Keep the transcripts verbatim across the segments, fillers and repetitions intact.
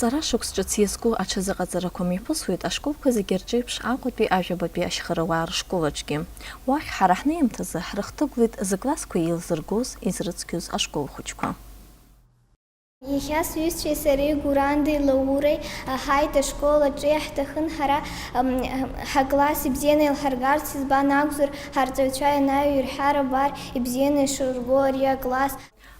Ҵара шықәс ҿыц иазку аҽазыҟаҵарақәа мҩаԥысуеит ашколқәа зегьы рҿеиԥш Аҟәатәи ажәабатәи ашьхаруаа рышкол аҿгьы. Уахь ҳара ҳнеимҭазы ҳрыхҭыгәлеит зыклассқәа еилзыргоз, изрыцқьоз ашкол хәыҷқәа. Иахьа сҩызцәеи сареи Гәырандеи Лауреи ҳаит ашкол аҿы, иаҳҭахын ҳара, ам, ҳакласс ибзианы еилҳаргарц, избан акәзар, ҳарҵаҩцәа ианаҩирҳар абар, ибзианы ишырго ари акласс.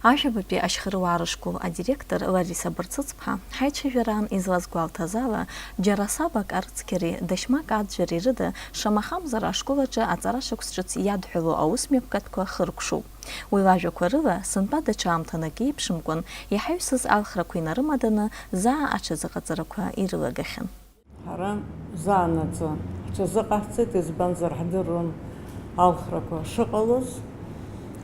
Ажәабатәи ашьхаруаа рышкол адиректор Лариса Барцыцԥҳа ҳаицәажәараан излазгәалҭаз ала, џьара сабак арыцқьареи дашьмак аӡәӡәареи рыда, шамахамзар ашкол аҿы аҵара шықәс ҿыц иадҳәало аусмҩаԥгатәқәа хыркәшоуп. Уи лажәақәа рыла, сынтәа даҽа аамҭанак еиԥшымкәан, иҳаҩсыз алхрақәа инарымаданы, заа аҽазыҟаҵарақәа ирылагахьан. Ҳара заанаҵы ҳҽазыҟаҳҵеит, избанзар, ҳдыррон алхрақәа шыҟалоз,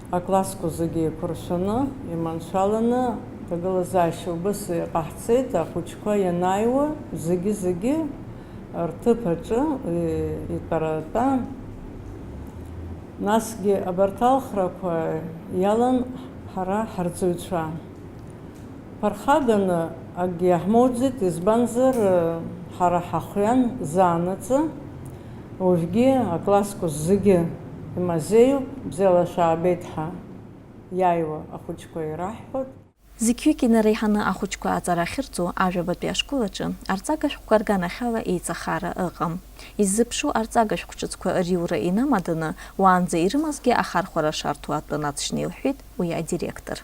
аклассқәа зегьы еиқәыршәаны, иманшәаланы, аҭагылазаашьа убыс иҟаҳҵеит, ахәыҷқәа ианааиуа, зегьы-зегьы рҭыԥ аҿы, и-, итәаратәа. Насгьы абарҭ алхрақәа иалан ҳара ҳарҵаҩцәа. Ԥырхаганы акгьы иаҳмоуӡеит, избанзар, ҳара ҳахҩан заанаҵы, уажәгьы аклассқәа зегьы имазеиуп, бзиала шәаабеит ҳәа иааиуа ахәыҷқәа ираҳҳәоит. Зқьҩык инареиҳаны ахәыҷқәа аҵара ахьырҵо ажәабатәи ашкол аҿы арҵага шәҟәқәа рганахьала еиҵахара ыҟам. Иззыԥшу арҵага шәҟә ҿыцқәа риура инамаданы, уаанӡа ирымазгьы ахархәара шарҭо атәы нацшьны илҳәеит уи адиректор.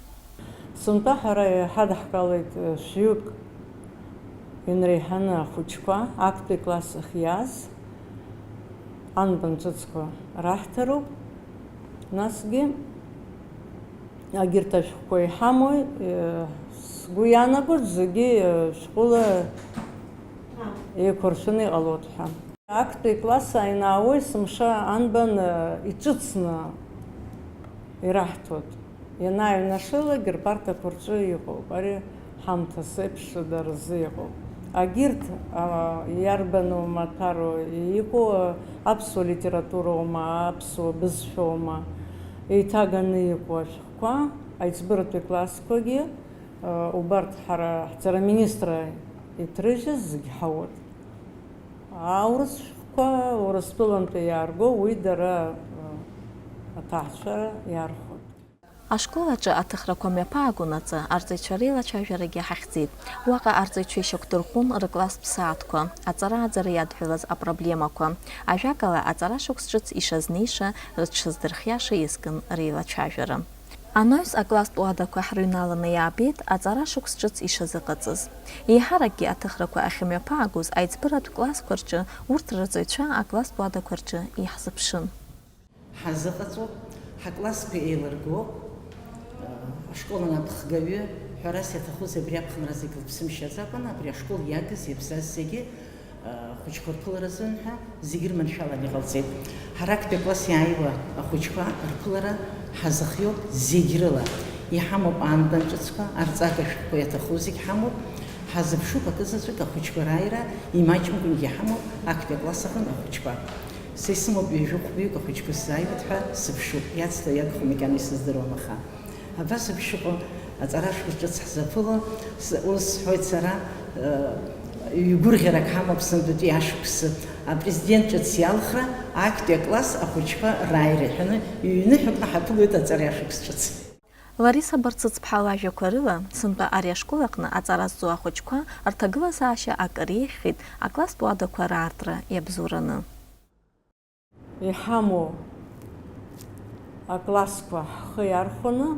Сынтәа ҳара иҳадаҳкылеит, э, шәҩык инреиҳаны ахәыҷқәа актәи класс ахь иааз анбан ҿыцқәа раҳҭароуп. Насгьы, агьырҭ ашәҟәқәа иҳамои, э, сгәы иаанагоит, зегьы, э, шәҟәыла еиқәыршәаны иҟалоит ҳәа. Актәи класс ааинаауа есымша анбан, э, иҿыцны ираҳҭоит. Ианааҩнашылак рпартақәа рҿы иҟоуп. Ари ҳамҭас еиԥш дара рзы иҟоуп. Агьырҭ, а, иарбану маҭәару иҟоу, а, аԥсуа литературоума, аԥсуа бызшәоума, еиҭаганы иҟоу ашәҟәқәа, аиҵбыратәи классқәагьы, а, убарҭ ҳара ҳҵара аминистра иҭрыжьыз зегь ҳауеит. Аурыс шәҟәқәа Урыстәылантәи иаарго, уи дара, а, аҭаацәа иархәоит. Ашкол аҿы аҭыхрақәа мҩаԥаагон аҵы, арҵаҩцәа реилацәажәарагьы ҳахьӡеит. Уаҟа арҵаҩцәа ишьақәдырӷәӷәон рыкласстә сааҭқәа, аҵара-ааӡара иадҳәалаз апроблемақәа, ажәакала, аҵара шықәс ҿыц ишазнеиша, рыҽшаздырхиаша иазкын реилацәажәара. Анаҩс акласстә уадақәа ҳрыҩналаны иаабеит аҵара шықәс ҿыц ишазыҟаҵаз. Еиҳаракгьы аҭыхрақәа ахьымҩаԥаагоз аиҵбыратә классқәа рҿы урҭ рырҵаҩцәа акласстә уадақәа рҿы иаҳзыԥшын. Ҳазыҟаҵоуп, ҳаклассқәа еилыргоуп, ашкол анапхгаҩы, ҳәарас иаҭахузеи, абри аԥхынра зегь лыԥсымшьаӡакәан, абри ашкол иагыз, иабзаз зегьы, ахәыҷқәа рԥылара азын ҳәа зегь рманшәалан иҟалҵеит. Ҳара актәи акласс иааиуа ахәыҷқәа рԥылара ҳазыхиоуп зегь рыла. Иҳамоуп аанбан ҿыцқәа, арҵага шәҟәқәа иаҭаху зегь ҳамоуп. Ҳазыԥшуп акызаҵәык ахәыҷқәа рааира, имаҷымкәангьы иҳамоуп актәи акласс аҟны ахәыҷқәа. Са исымоуп ҩажәи хәҩык ахәыҷқәа сзааиуеит ҳәа сыԥшуп. Иацлеи иагхо макьана исыздыруам, аха абас еиԥш иҟоу аҵара шықәс ҿыц ҳзаԥыло, с-, ус сҳәоит сара, э, ҩ-гәырӷьарак ҳамоуп сынтәатәи ашықәсы. Апрезидент ҿыц иалхра, актәи акласс ахәыҷқәа рааира иҳәаны ҩ-ныҳәакны ҳаԥылоит аҵара ашықәс ҿыц. Лариса Барцыцԥҳа лажәақәа рыла, сынтәа ари ашкол аҟны аҵара зҵо ахәыҷқәа рҭагылазаашьа акыр еиӷьхеит акласстә уадақәа раартра иабзоураны. Иҳамоу аклассқәа ҳхы иархәаны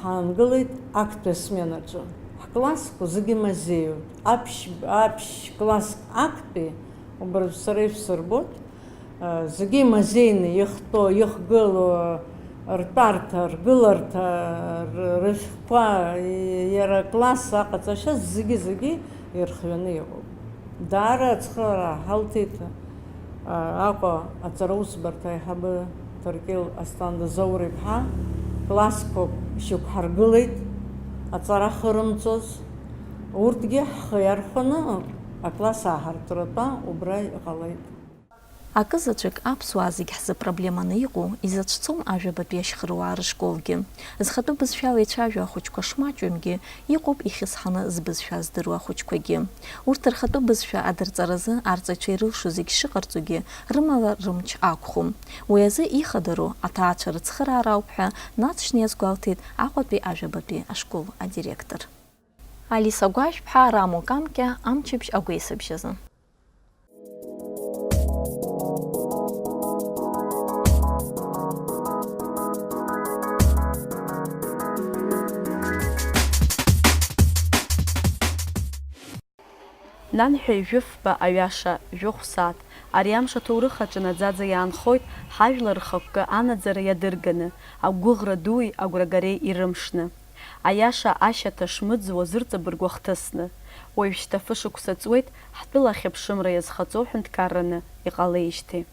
ҳаангылеит актәи асменаҿы. Ҳклассқәа зегьы мазеиуп. Аԥшь, аԥшь класск актәи, убыржә сара ишәсырбоит, зегьы мазеины ихтәу, ихгылоу, ртәарҭа, ргыларҭа, р-, рышәҟәқәа, иара акласс аҟаҵашьа зегьы-зегьы ирхианы иҟоуп. Даара ацхыраара ҳалҭеит, а, Аҟәа аҵараусбарҭа аиҳабы Ҭаркьыл Асҭанда Заур-иԥҳа, классқәак шьақәҳаргылеит, аҵара хырымҵоз. Урҭгьы ҳхы иархәаны акласс ааҳартратәа убра иҟалеит. Акызаҵәык аԥсуаа зегь ҳзы проблеманы иҟоу, изацәцом ажәабатәи ашьхыруаа рышколгьы. Зхатәы бызшәала ицәажәо ахәыҷқәа шмаҷҩымгьы, иҟоуп ихьысҳаны збызшәа здыруа ахәыҷқәагьы. Урҭ рхатәы бызшәа адырҵаразы арҵаҩцәа ирылшо зегь шыҟарҵогьы, рымала рымч ақәхом. Уи азы ихадароу аҭаацәа рыцхыраара ауп ҳәа наҵшьны иазгәалҭеит Аҟәатәи ажәабатәи ашкол адиректор. Алиса Гәажәԥҳа, Рамо Камкьа, Амчыбжь агәеисыбжьазы. Нанҳәеи жәыфба аҩаша, жәохә сааҭ, ари амш аҭоурых аҿы наӡаӡа иаанхоит ҳажәлар рхықәкы анаӡара иадырганы, агәыӷра дуи агәрагареи ирымшны. Аиаша ашьаҭа шмыӡуа зырҵабыргуа хҭысны, уажәшьҭа фышықәса ҵуеит ҳтәыла ахьыԥшымра иазхаҵоу ҳәынҭқарраны иҟалеижьҭеи.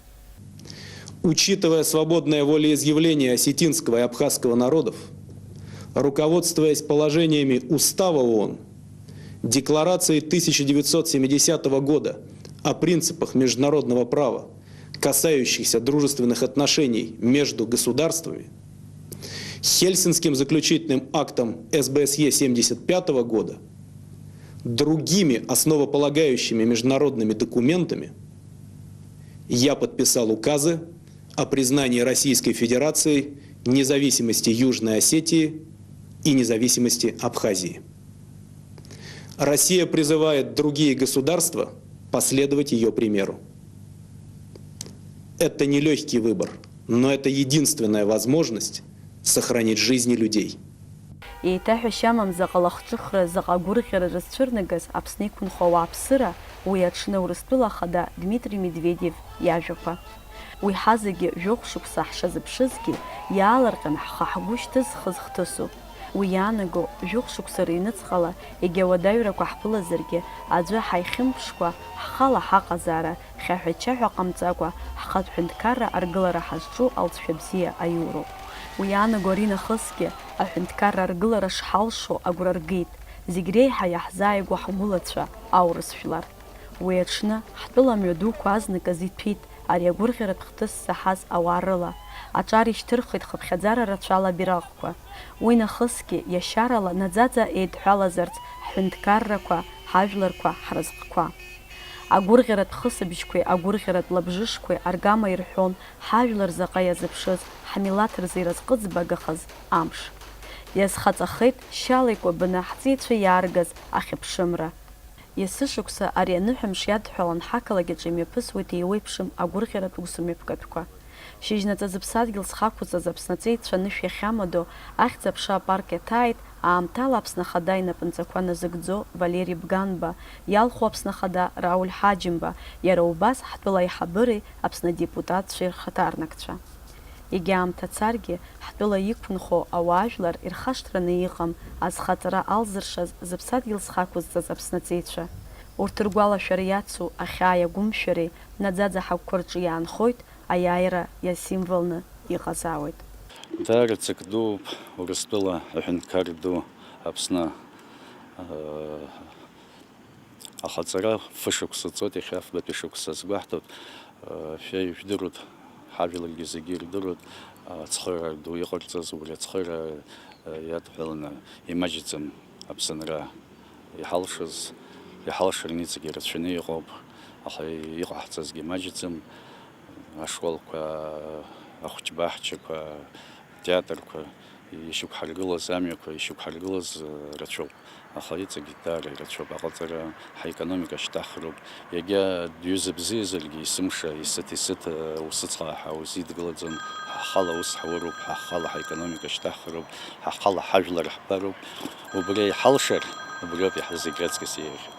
Учитывая свободное волеизъявление осетинского и абхазского народов, руководствуясь положениями Устава ООН, Декларации тысяча девятьсот семидесятого года о принципах международного права, касающихся дружественных отношений между государствами, Хельсинским заключительным актом СБСЕ семьдесят пятого года, другими основополагающими международными документами, я подписал указы о признании Российской Федерации независимости Южной Осетии и независимости Абхазии. Россия призывает другие государства последовать ее примеру. Это нелегкий выбор, но это единственная возможность сохранить жизни людей. Еиҭаҳәашьа амам заҟа лахҿыхра, заҟа агәырӷьара рызцәырнагаз Аԥсны иқәынхо ауааԥсыра, уи аҽны Урыстәыла ахада Дмитри Медведев иажәақәа. Уи ҳазегьы жәохә шықәса ҳшазыԥшызгьы, иаалырҟьан ҳхы-ҳгәы шьҭызхыз хҭысуп. Уи иаанаго, жәохә шықәса рыҩныҵҟала егьа уадаҩрақәа ҳԥылазаргьы, аӡәы ҳаихьымԥшкәа, ҳхала ҳаҟазаара хьаҳәа-чаҳәа ҟамҵакәа, ҳхатә ҳәынҭқарра аргылара ҳазҿу алҵшәа бзиа аиуроуп. Уи иаанаго аринахысгьы аҳәынҭқарра аргылара шҳалшо агәра ргеит, зегь реиҳа иаҳзааигәоу ҳгәылацәа, аурыс жәлар. Уи аҽны, ҳтәыла мҩадуқәа азныказ иҭәит ари агәырӷьаратә хҭыс заҳаз ауаа рыла, аҿар ишьҭырхит хыԥхьаӡара рацәала абираҟқәа. Уи нахысгьы, иашьарала наӡаӡа еидҳәалазарц ҳҳәынҭқаррақәа, ҳажәларқәа, ҳразҟқәа. Агәырӷьаратә хысыбжьқәеи агәырӷьаратә лабжышқәеи аргама ирҳәон ҳажәлар заҟа иазыԥшыз, ҳмилаҭ рзы иразҟыӡбагахаз амш. Иазхаҵахеит шьала икәабаны ҳҵеицәа иааргаз ахьыԥшымра. Есышықәса ари аныҳәамш иадҳәалан ҳақалақь аҿы имҩаԥысуеит еиуеиԥшым агәырӷьаратә усмҩаԥгатәқәа. Шьыжьнаҵы зыԥсадгьыл зхақәҵаз Аԥсны аҵеицәа анышә иахьамадоу, ахьӡ-аԥша апарк иаҭааит аамҭала Аԥсны Ахада инапынҵақәа назыгӡо Валери Бганба, иалху Аԥсны Ахада Рауль Ҳаџьымба, иара убас ҳтәыла аиҳабыреи Аԥсны адепутатцәеи рхаҭарнакцәа. Егьа аамҭа царгьы, ҳтәыла иқәынхо ауаажәлар ирхашҭраны иҟам азхаҵара алзыршаз зыԥсадгьыл зхақәызҵаз Аԥсны аҵеицәа. Урҭ ргәалашәара иацу ахьааи агәымшәареи наӡаӡа ҳагәқәа рҿы иаанхоит, аиааира иасимволны иҟазаауеит. Даара ҵак дууп Урыстәыла аҳәынҭқар ду Аԥсны, э, ахаҵара фышықәса ҵуеит, иахьа фбатәи шықәса азгәаҳҭоит. Э, шәа ижәдыруеит, ҳажәларгьы зегьы ирдыруеит, ацхыраара ду иҟарҵаз, убри ацхыраара, э, иадҳәаланы имаҷӡам Аԥсынра. Иҳалшаз, иҳалшараны иҵегьы ирацәаны иҟоуп, аха иҟаҳҵазгьы маҷӡам. Ашколқәа, ахәыҷбаҳчақәа, атеатрқәа ишьақәҳаргылаз амҩақәа, ишьақәҳаргылаз, э, рацәоуп, аха иҵегь даара ирацәоуп. Аҟаҵара ҳаекономика шьҭаҳхроуп. Иагьа дҩыза бзиазаргьы, есымша, есыҭ-есыҭ, э, усыцхраа ҳаузидгылаӡом. Ҳхала аус ҳауроуп, ҳхала ҳаекономика шьҭаҳхроуп, ҳхала ҳажәлар ҳбароуп. Убри иҳалшар, убриоуп иаҳа зегь раҵкыс еиӷьу.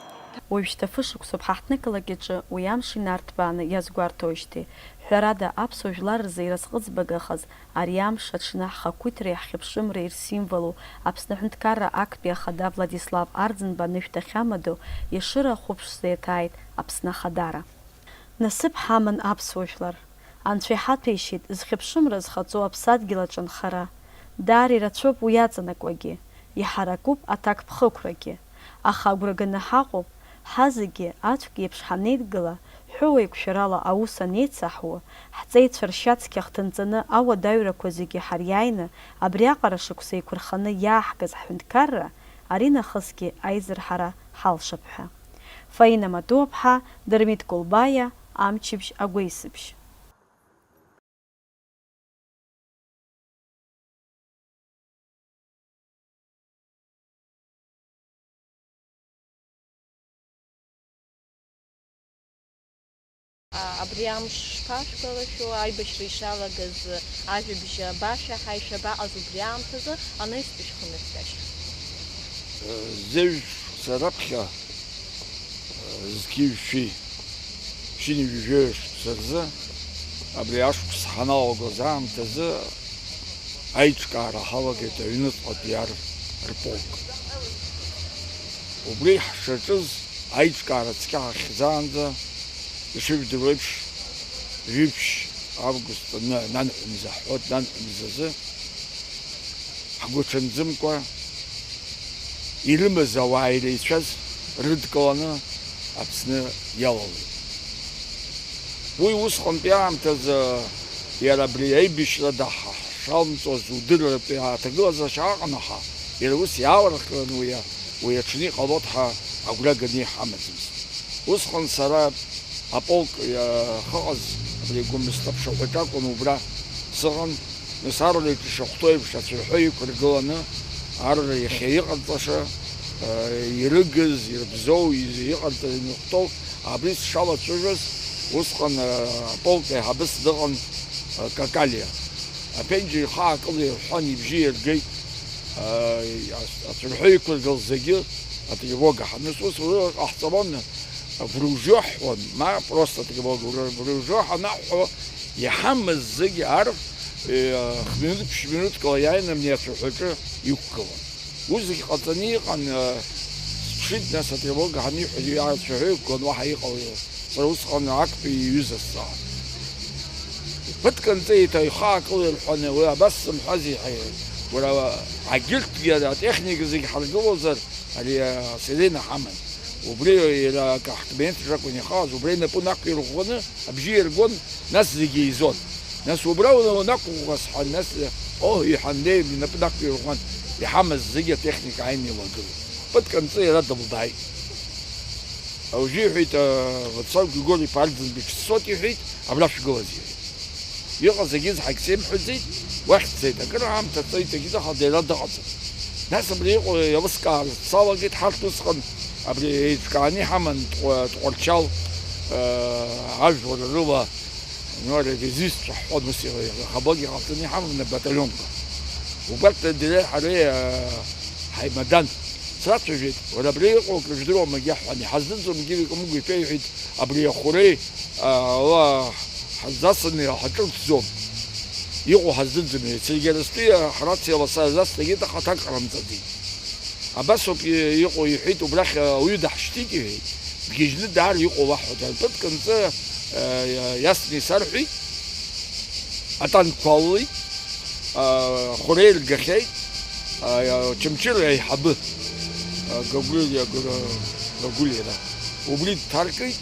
Уажәшьҭа фышықәсоуп ҳаҳҭнықалақь аҿы уи амш инарҭбааны иазгәарҭоижьҭеи. Ҳәарада, аԥсуа жәлар рзы иразҟыӡбагахаз ари амш аҽны ҳхақәиҭреи ҳхьыԥшымреи рсимволу Аԥсны аҳәынҭқарра актәи ахада Владислав Арӡынба анышә дахьамадоу Ешыра ахәаԥшӡа иаҭааит Аԥсны ахадара. Насыԥ ҳаман аԥсуа жәлар. Анцәа иҳаҭәеишьеит зхьыԥшымра зхаҵоу аԥсадгьыл аҿы анхара. Даара ирацәоуп уи иаҵанакуагьы, иҳаракуп аҭакԥхықәрагьы. Аха агәра ганы ҳаҟоуп, ҳазегьы ацәгьеиԥш ҳанеидгыла, Ҳәыуеиқәшәарала аус анеицаҳуа, ҳҵеицәа ршьацқьа хҭынҵаны ауадаҩрақәа зегьы ҳариааины, абриаҟара шықәса еиқәырханы иааҳгаз ҳҳәынҭқарра, аринахысгьы аизырҳара ҳалшап ҳәа. Фаина Матуаԥҳа, Дырмит Кәылбаиа, Амчыбжь агәеисыбжь. Абри амш шԥашәгәалашәо, аибашьра ишалагаз ажәабжь абашәаҳаи, шәабаҟаз убри аамҭазы, анаҩстәи шәхынҳәшьа? Зежә шықәса раԥхьа, зқьи жәшәи, ԥшьынҩажәи жәаҩа шықәса рзы, абри ашықәс ҳаналагоз аамҭазы аиҿкаара ҳалагеит аҩныҵҟатәи ар рполк. Убри ҳшаҿыз аиҿкаара цқьа ҳахьӡаанӡа, ишыжәдыруа еиԥш, жәиԥшь август ны-, нанҳәа мза ҳҳәоит, нанҳәа мзазы ҳгәаҽанӡымкәа ирымаз ауаа иреицәаз рыдкыланы Аԥсны иалалеит. Уи усҟантәи аамҭазы иара абри аибашьра даҳ-, ҳшалымҵуаз удырратәи аҭагылазаашьа аҟанаҳа, иара ус иаалырҟьаны уи, уи аҽны иҟалоит ҳәа агәра ганы иҳамаӡамызт. Усҟан сара аполк иахыҟаз абри Гәымсҭа аԥшаҳәаҿы акәын убра сыҟан, нас арра иҿышахәҭоу еиԥш ацәырҳәы иқәыргыланы, арра иахьа иҟарҵаша, ирыгыз, ирбзоу, иҟарҵаз, иныхтәоу, абри сшалацәажәоз, усҟан аполк аиҳабыс дыҟан Какалиа. Аԥенџьыр ихы аакылирҳәан, ибжьы иргеит, ацәырҳәы иқәыргылаз зегьы атревога ҳанысус, уи ҟаҳҵалон, агәыружьо ҳҳәон, ма просто атревога, гәыружьо ҳанаҳҳәо, иҳамаз зегьы арахә, хә-минуҭ, ԥшь-минуҭкала иааины абни ацәырҳәаҿы иқәгылон. Ус зегь ҟаҵаны иҟан, сԥшит, нас атревога ҳаниҳәоз, уи ацәаҳәа иқәгылан, уаҳа иҟалеи? Сара усҟан актәи иҩыза сҵаауан. Ԥыҭк анҵы еиҭа ихы аакылирҳәаны, уи абас сымҳәази ҳәа, уара, агьырҭгьы атехника зегь ҳаргылозар, ари асирена ҳаман. Убри иара акы ҳкабинет аҿы акәын ихалаз, убра инапы нақәирӷәӷәаны абжьы иргон, нас зегьы еизон. Нас убра уа-, уанақәыӷәӷәа сҳәан, нас, оҳ, иҳәан, днеин инапы нақәирӷәӷәан, иҳамаз зегьы атехника ааины илагылан. Ԥыҭк анҵы иара дылбааит. Уажәы иҳәеит, а, Владислав Григорий-иԥа Арӡынба иҿы сцоит, иҳәеит, абра шәгылаз, иҳәеит. Иҟаз зегьы ҳагьсеимҳәаӡеит, уахь дцеит. Акыр аамҭа ҵеиҵегьы дыҟаӡам, иара дыҟаӡам. Нас абри иҟоу еилыскаарц салагеит, ҳарҭ усҟан абри еиҿкааны иҳаман Тҟәа-, Тҟәарчал, аа, ажәлар рыла, ну, ари резистцәа ҳҳәон, ус иҟ-, иҟ-, иҟабогьы ҟаҵаны иҳаман абаталионқәа. Убарҭ Дырмит ҳареи, аа, ҳаимадан. Срацәажәеит, уара абра иҟоу акры жәдыруамагьы ҳҳәан, иҳаздырӡом, Гиви Камыгә иԥа иҳәеит, абри ахәреи, аа, ала ҳазасны ҳаҿырԥшӡом. Иҟоу ҳаздырӡом, иҳәеит, саргьы арыстәи ҳрациа ласа иазасҭагьы аха аҭак ҟарымҵаӡеит. Абас ауп и-, иҟоу, иҳәеит, убрахь ауаҩы даҳшьҭит, иҳәеит, дгьежьны даар иҟоу уаҳа, ԥыҭк анҵы, аа, иасны исарҳәеит, атанкқәа алалеит, аа, ахәреи ргахьеит, аа, Очамчыра аиҳабы, аа, Гагулиа, Гагу-, Гагулиа, да. Убри дҭаркит,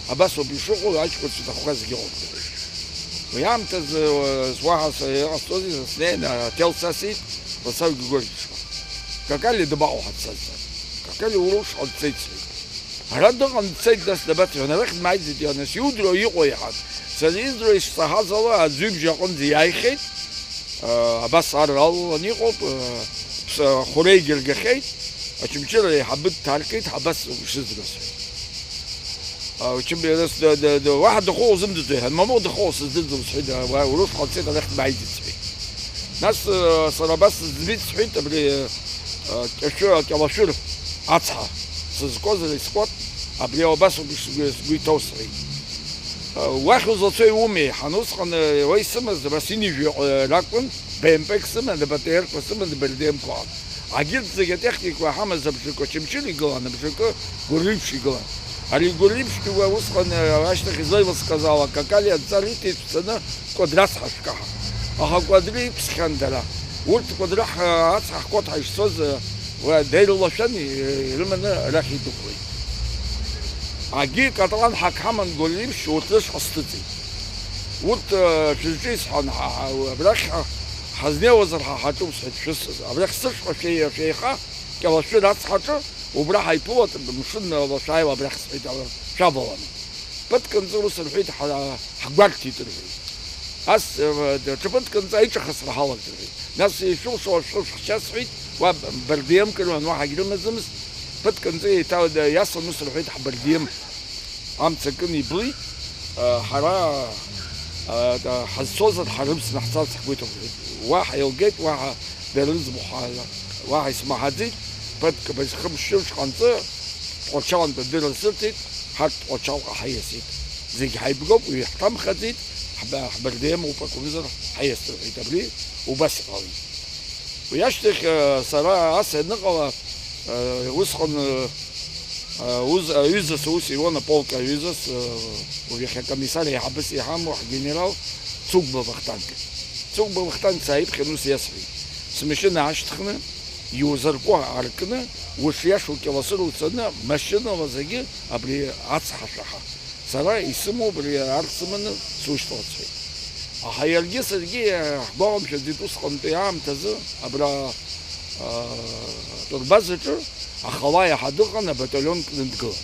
абас ауп ишыҟоу, аҷкәынцәа иҭахқәа зегьы ыҟоуп. Уи аамҭазы, уа-, уаҳа са иҟасҵозеи, са снеины аҭел сасит, Владислав Григорьевичҟа. Какали дабаҟоу ҳәа дсазҵааит. Какали урушҟа дцеит, сҳәеит. Ара дыҟан, дцеит, нас дабацои? Арахь дмааиӡеит, ианас иудыруа иҟоу иаҳаз. Сара издыруа ишсаҳаз ала, аӡәы ибжьы аҟынӡа иааихьеит. Абас ар алалан иҟоуп, ԥс-, ахәреигьы ргахьеит, Очамчыра аиҳабы дҭаркит, абас ишыздыруаз. Очамчыра д-, д-, д-, уаҳа дахьыҟоу узымдырӡои ҳәа, мамоу дахьыҟоу сыздырӡом, сҳәеит, уа урушқа дцеит, арахь дмааиӡеит, сҳәеит. Нас, сара абас сыӡбеит, сҳәеит, абри, Кьашәы, Кьалашәыр ацҳа сызкуаз ари скот, абри ауп, абас ауп сгәы, сгәы иҭоу, сҳәеит. Уахь узлацои, умеи? Ҳан усҟан уа исымаз, абас инижәҩа ракәын, Б М П-к сыман, Б Т Р-қәа сыман, Б Р Д М-қәа. Агьырҭ зегьы атехникақәа ҳамаз абжакы Очамчыра игылан, абжакы Гәырҩеиԥшь игылан. Ари Гәырҩеиԥшьтәи уа усҟан, ашьҭахь излеилыскааз ала, Какали адҵа риҭеит, шәцаны Кәадрац ҳашәкаҳа. Аха Кәадри иԥсхьан дара. Урҭ Кәадра ҳ-, ацҳа ҳкот ҳәа ишцоз, уа деирлашәан, ирыманы арахь идәықәлеит. Агьи катран ҳак ҳаман Гәалиеиԥш, урҭ рышҟа сҭыҵит. Урҭ, э, шәызҿи сҳәан, ҳа, ҳа, абрахь ҳа, ҳазнеиуазар ҳа ҳаҿуп сҳәеит, шәысыз. Абрахь сышҟа шәеи-, шәеиха, Кьалашәыр ацҳаҿы, убра ҳаиԥылоит, мшынала шәааила абрахь сҳәеит, ала-, шәаваланы. Ԥыҭк анҵы ус рҳәеит, ҳа, ҳгәарҭеит рҳәеит. Ас, э, даҽа ԥыҭк анҵы аиҿахысра ҳалагт рҳәеит. Нас ишәылшо шәхы шәхьча сҳәеит, уа бардиемкыруан, уаҳагь рымаӡамызт. Ԥыҭк анҵы еиҭа иасон ус рҳәеит, ҳбардием. Амца кын иблит, э, ҳара, э, ҳазцозар ҳарывсны ҳцарц ҳгәы иҭахәхеит. Уаҳа еилгеит, уаҳа дара рыӡбахә ҳа-, уаҳа исмаҳаӡеит, ԥыҭк бызхымшәышҟа анҵы, Тҟәарчалантә адырра сырҭеит, ҳарҭ Тҟәарчалҟа ҳаиасит. Зегь ҳаибгоуп, уи ҳҭамхаӡеит, ҳба-, ҳбардеиам упа акәымзар ҳаиасит рҳәеит, абри убас иҟалеит. Уи ашьҭахь, э, сара ас ианыҟала, э, усҟан, э, э, уз-, аҩыза сус иуан, аполк аҩыза, с-, э, уажә иахьа акомиссар еиҳабыс иҳамоу ҳгенерал Цугба Вахтанг. Цугба Вахтанг сааиԥхьан ус иасҳәеит, смашьына аашьҭхны, иузарку аркны, ушиашоу Кьаласыр уцаны, машьынала зегьы абри ацҳа шәаҳа. Сара исымоу абри арҭ сыманы сушьҭалт сҳәеит. Аха иаргьы саргьы ҳгәаламшәаӡеит усҟантәи аамҭазы абра, аа, атурбазаҿы ахала иаҳа дыҟан, абаталион кны дгылан.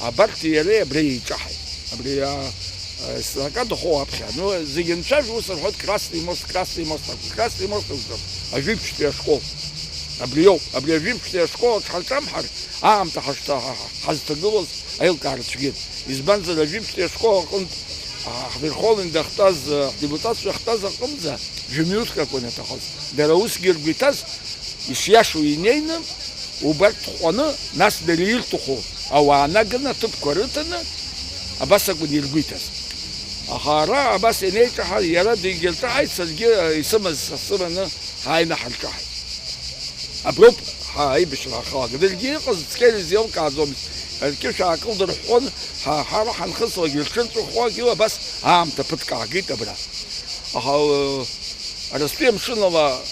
Абарҭи иареи абра еиҿаҳаит. Абри, аа, аа, слакат ахоу аԥхьа. Ну, зегь анцәажәо ус рҳәоит, Красный мост, Красный мост акәу, Красный мост акәӡам, ажәибжьтәи ашкол. Абри иоуп, абри ажәибжьтәи ашкол аҿы ҳарҿамҳар, аамҭа ҳашҭа-, ҳа-, ҳа-, ҳазҭагылоз аилкаара цәгьан. Избанзар, ажәибжьтәи ашкол аҟынтә, а, ҳверховный дахьтәаз, а, ҳдепутатцәа ахьтәаз аҟынӡа жәа-минуҭк акәын иаҭахыз. Дара усгьы ргәы иҭаз, ишиашоу инеины, убарҭ ӷәӷәаны, нас дара ирҭаху ауаа наганы, аҭыԥқәа рыҭаны, абас акәын иргәы иҭаз. Аха ара абас ианеиҿаҳа, иара дегьырҿаҳаит, саргьы, а, исымаз сыманы ҳааины ҳарҿаҳаит. Аброуп ҳа аибашьра ҳахалага. Даргьы иҟаз цқьа ирзеилкааӡомызт. Рқьышә аакылдырҳәҳәон, ҳа, ҳара ҳанхысуагьы, рҽырҵәахуагьы, абас аамҭа ԥыҭк аагеит абра. Аха, э, арыстәи амшын ала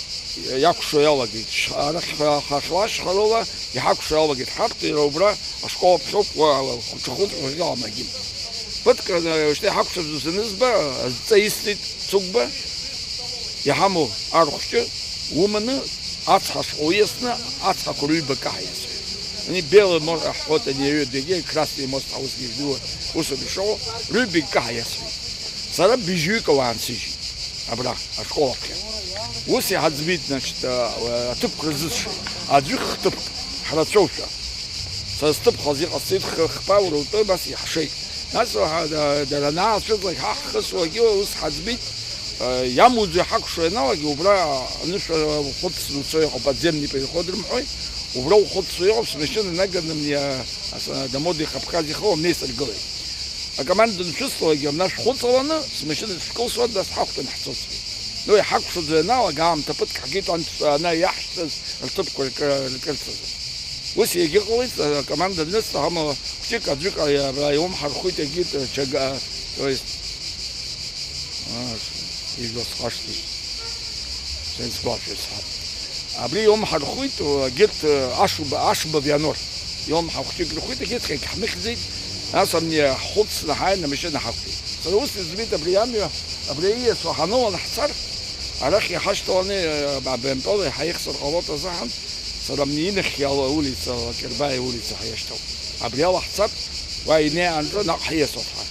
иакәшо иалагеит. Ш-, арахь ҳа, ҳахьлашьхарыла иҳакәшо иалагеит. Ҳарҭ иара убра ашкол аԥхьоуп, уа, уа, хәыҷы-хәыҷ уахьыҟам агьым. Ԥыҭк, э, шьҭа иҳакәшаз узанызба, азҵа исҭеит Цыгәба, иҳамоу архәҷы уманы, ацҳа шҟа уиасны, ацҳақәа рыҩбагьы каҳа иасуеит. Ани белый мост ҳҳәоит, ани аҩы дегьы, красный мост ҳәа усгьы ижәдыруа, усоуп ишыҟоу, рыҩбагьы каҳа иасуеит. Сара быжьҩык ауаа нсыжьит, абра, ашкол аԥхьа. Ус иҳаӡбеит, значит, а, а, аҭыԥқәа рзысшеит. Аӡәы хҭыԥк, ҳрацәоушәа. Сара сҭыԥхаз иҟасҵеит х-, хԥа уара утәы, абас иаҳшеит. Нас уаҳа да-, дара анаацәыҵлак ҳа ҳхысуагьы ус ҳаӡбеит, э, иамуӡо иҳакәшо ианалага, убра анышә, э, ухәыцны уцо иҟоуп, подземный переход рымҳәои, убра ухәыцуа иҟоуп, смашьына наганы мне, ас-, Дамоди Хабхаз ихы уамнеисыргылеит. Акоманда аншәысҭалакгьы, абна шәхәыҵаланы, смашьына дышәкылсуан, нас ҳақәтәан ҳцоит. Ну, иҳакәшаӡо ианалага, аамҭа ԥыҭк ҳгеит, анҭ-, ана иаҳшәҭаз рҭыԥқәа ркы-, ркырцаз. Ус иагьыҟалеит, акоманда анысҭа, амала хәҷык аӡәык ари абра иумҳархәит, егьит, ачага, то есть, а, ижәла схашҭит. Сен сгәашәа исҳәап. Абри иумҳархәит, егьырҭ, Ашба, Ашба Вианор. Иумҳа хәҷык рхәит, егьырҭ егьҳмыхьӡеит. Нас амни ҳхәыцны ҳааины амашьына ҳақәтәеит. Сара ус избеит, абри амҩа, абри ииасуа ҳаныланы ҳцар, арахь иҳашьҭаланы, а, абемпел иҳаихсыр ҟалоит азыҳәан, сара амни инахьхьи ала улица, Лакербаи аулица ҳаиашьҭалт. Абри ала ҳцап, уа инеиаанӡа наҟ ҳиасуа ҳәа.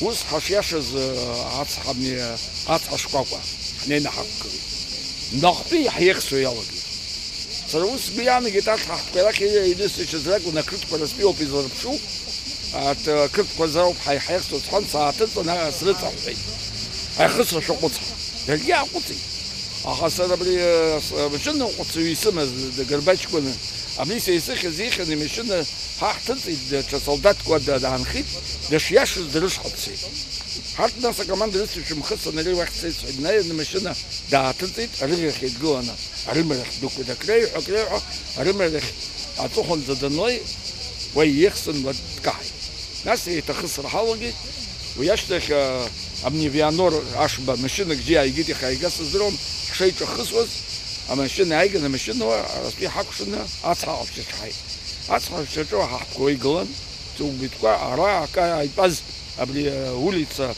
Ус ҳашиашаз, ацҳа, ацҳа шкәакәа ҳнеины ҳақәгылеит. Наҟтәи ҳиеихсуа иалагеит. Сара ус сгәы иаанагеит, арҭ ҳаҳҭқәа рахь инысышьҭыз ракәын, ақырҭқәа растәи ауп изларԥшу, арҭ ақырҭқәа азы ауп ҳаи-, ҳаиеихсуа сҳәан, сааҭыҵын, срыҵаҳәҳәеит. Аихысра шәаҟәыҵ ҳәа. Даргьы ааҟәыҵит. Аха сара абри, э, с-, амашьына ҟәацаҩы исымаз, д-, Гарба ҷкәыны, абри са исыхьыз ихьын, имашьына ҳа ҳҭыҵит, даҽа солдаҭк уа да-, даанхеит, дышиашаз дара рышҟа дцеит. Ҳарҭ нас акоманда рыццышә мхы санареи уахь дцеит сҳәеит, днаҩны амашьына дааҭыҵит, арыӷьарахь еидгыланы, арымарахь дықәлеит, акреиҳәа, акреиҳәа, арымарахь аҵыхәанӡа данлеи, уа иеихсын, уа дкаҳаит. Нас еиҭахысра ҳалагеит. Уи ашьҭахь, а, амни Вианор Ашба машьынак бжьы ааигеит, иахьа ааига сыздыруам, ҳшеиҿахысуаз, амашьына ааиган, амашьына уа арастәи ҳакәшаны ацҳа ҟаԥшьаҿ ҳаит. Ацҳа ҟаԥшьаҿы уа ҳаҳҭқәа уа игылан, Убитәқәа ара акы ааитәаз абри, э, улица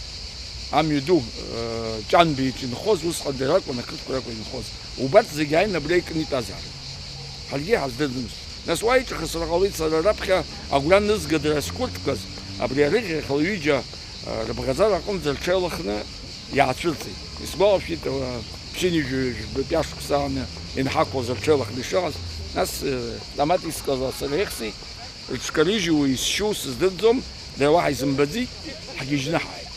амҩа ду, э, Ҷанба иҿы инхоз, усҟан дара ракәын ақырҭқәа ракәын инхоз. Убарҭ зегьы ааины абра икны итәазаарын. Ҳаргьы ҳаздырӡомызт. Нас уа иҿахысра ҟалеит сара раԥхьа агәра нызга дара зқәырҭгаз, абри арыӷьарахь лҩыџьа, э, рыбӷаҵара аҟынӡа рҽеилыхны иаацәырҵит. Исгәалашәеит, э, ԥшьынҩажәи жәбатәи ашықәс ааны инҳақәлоз рҽеилыхны ишыҟаз. Нас, э, автомат искыз сара ихьзеи, рыҽкарыжьуа исшьу сыздырӡом, дара уаҳа изымбаӡеит, ҳгьежьны ҳааит.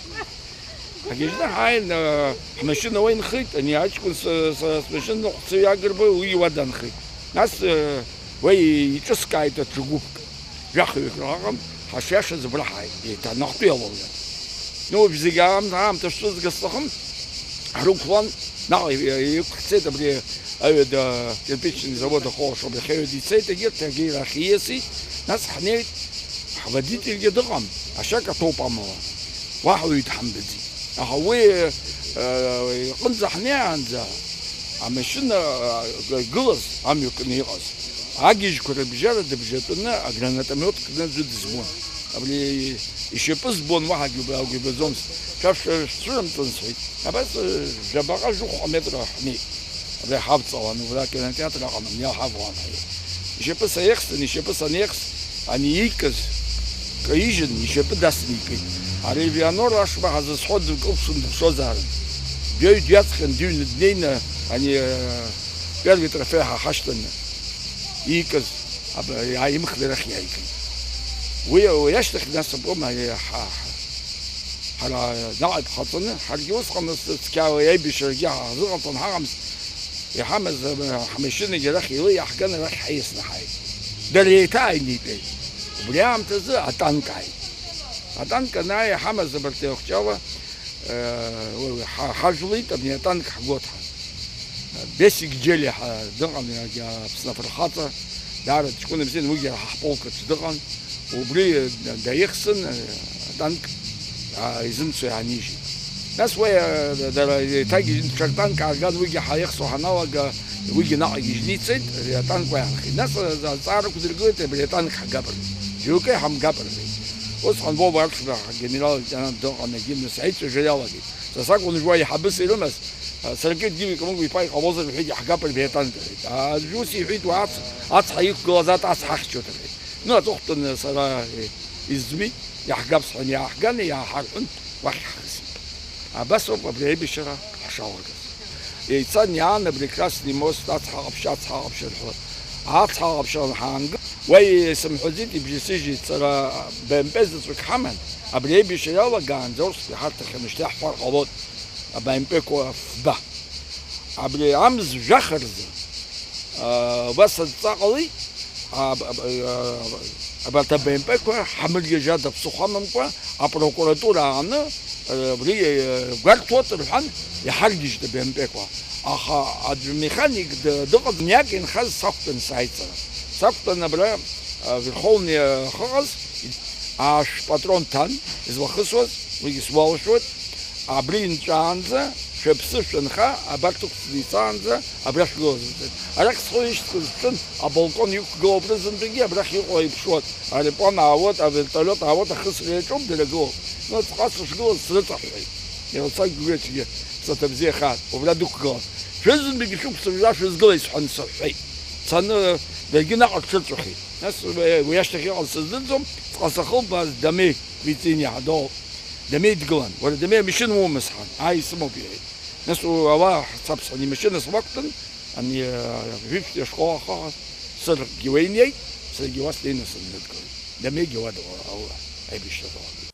Ҳгьежьны ҳааин, э, ҳмашьына уа инхеит, ани аҷкәын с-, с-, смашьына ныҟәцаҩ Агрба уи иуада нхеит. Нас, э, уа иҿыскааит аҽа гәыԥк, жәахаҩык рҟаҟам, ҳашиашаз абра ҳааит, еиҭа Наҟтәи алоуҩа. Ну, уажә зегь аамҭа, аамҭа шәцәызга сҭахым, ҳрықәлан, наҟ иқәҳцеит абри аҩада кирпичный завод ахоушоуп, иахьа аҩада ицеит, егьырҭ егьи рахь ииасит, нас ҳнеит, ҳводительгьы дыҟам, ашьа каҭәоуп амала, уаҳа уаҩ дҳамбаӡеит. Аха уи, э, иҟынӡа ҳнеиаанӡа, амашьына, э, игылаз, амҩа кны иҟаз, агьежьқәа рыбжьара дыбжьатәаны агранатомиот кны аӡәы дызбон. Абри ишьапы збон, уаҳагьы убри агәы ибаӡомызт. Шәа шәа-, шәцәырымҵын, сҳәеит. Абас, э, жәабаҟа, жәохә метра ҳнеит. Абри ҳавҵалан, убра акинотеатр аҟан, абни ҳавалан ҳаиуан. Ишьапы саиахьсын, ишьапы санеихс, ани иикыз, каижьын, ишьапы дасны икит. Ари Вианор Ашба ҳазызҳәо дылкылԥшын дыԥшозаарын. Дҩаҩ дҩаҵҟьан, дыҩны днеины, ани, э, первый трофеи ҳа ҳашьҭаны иикыз, аб-, иааимхны арахь иааигеит. Уи, уи ашьҭахь нас акәым, ари ҳа-, ҳа-, ҳара наҟ иԥхаҵаны, ҳаргьы усҟан нас цқьа аибашьрагьы ҳазыҟаҵон ҳаҟамызт. Иҳамаз, э, ҳмашьынагьы арахь илеи иаҳган, арахь ҳаиасны ҳааит. Дара еиҭа ааины итәеит. Убри аамҭазы атанк ааит. Атанк анааи, иҳамаз абарҭ еихәҷала, э, уи, уи, ҳа-, ҳажәлеит, абни атанк ҳгәы ҭҳан. Бесик Џьелиа ҳа-, дыҟан, иаргьы Аԥсны афырхаҵа, даара ҷкәына бзиан, уигьы ҳа ҳполк аҿы дыҟан. Убри даихсын, атанк, а, изымцо иаанижьит. Нас уи, а, дара еиҭагьежьны ҽак танк аарган, уигьы ҳаихсуа ҳаналага, уигьы наҟ игьежьны ицеит, ари атанк уи аанхеит. Нас, а, азҵаара ықәдыргылеит, абри атанк ҳгап рҳәеит. Џьоукы иҳамгап рҳәеит. Усҟан Вова Аршба ҳгенерал-леитенант дыҟан, егьи нас аицәажәара иалагеит. Са сакәын уажә уа еиҳабыс ирымаз, а, саргьы Дмитри Камыгә-иԥа иҟалозар рҳәеит, иаҳгап рҳәеит атанк рҳәеит. А, ус иҳәеит, уа ацҳа, ацҳа иқәгылаз ат-, ацҳа ахьчоит рҳәеит. Ну, аҵыхәтәаны сара, э, изӡбеит, иаҳгап сҳәан, иааҳган, иааҳарҳәын, уахь ҳхысит. Абас ауп абри аибашьра ҳшалагаз. Еицан иаан абри Красный мост, ацҳа ҟаԥшь, ацҳа ҟаԥшь рҳәо. Ацҳа ҟаԥшь анҳаанга, уа исымҳәаӡеит, ибжьасыжьит сара, Б М П заҵәык ҳаман, абри аибашьра иалагаанӡа урҭ ҳарҭахьан, шьҭа иаҳҳәар ҟалоит, Б М П-қәа фба. Абри амз жәаха рзы, а, убас адҵа ҟалеит, а, аб-, аб-, а, абарҭ аб-, Б М П-қәа ҳамыргьежьада ԥсыхәа амамкәа апрокуратура ааны, а, абри, а, гәарҭоит рҳәан, иҳаргьежьт аб-, Б М П-қәа. Аха аӡә механик д-, дыҟаӡам, иак инхаз сақәтәан сааит сара. Сақәтәан абра, а, Верховный ахьыҟаз, аашә патрон ҭан, излахысуаз, уигьы сгәалашәоит. Абри инҵәаанӡа, шәыԥсы шәынха, абарҭ ықәҵны ицаанӡа, абра шәгылаз, рҳәеит. Арахь схы ишьҭкыз сшәын, абалкон иқәгылоуп рызынтәыгьы, абрахь иҟоу еиԥшуан. Аероплан аауеит, авертолиот аауеит, ахысра иаҿуп, дара гылоуп. Ну, ҵҟа сышгылаз срыҵаҳәҳәеит. Иара сагьгәырҩацәгьа, ԥсаҭа бзиахааит, убра дықәгылан. Шәызынтәыгьы шәықәсыржәа шәызгылеит сҳәан сыҳәҳәеит. Цаны, даргьы наҟ рҽырҵәахит. Нас уи, уи ашьҭахь иҟаз сыздырӡом, ҵҟа сахылбааз Дамеи Квицин иаҳа доуп. Дамеи дгылан. Уара, Дамеи, амашьына уоума сҳәан. Ааи, исымоуп, иҳәеит. Нас у-, ауаа ҳцап сҳәан, имашьына слақәтәан, ани, а, жәиԥшьтәи ашкол ахаҟа саргьы уа инеит, саргьы уа снеины сыннадгылеит. Дамеигьы уа дыҟала, аула, аибашьра далагеит.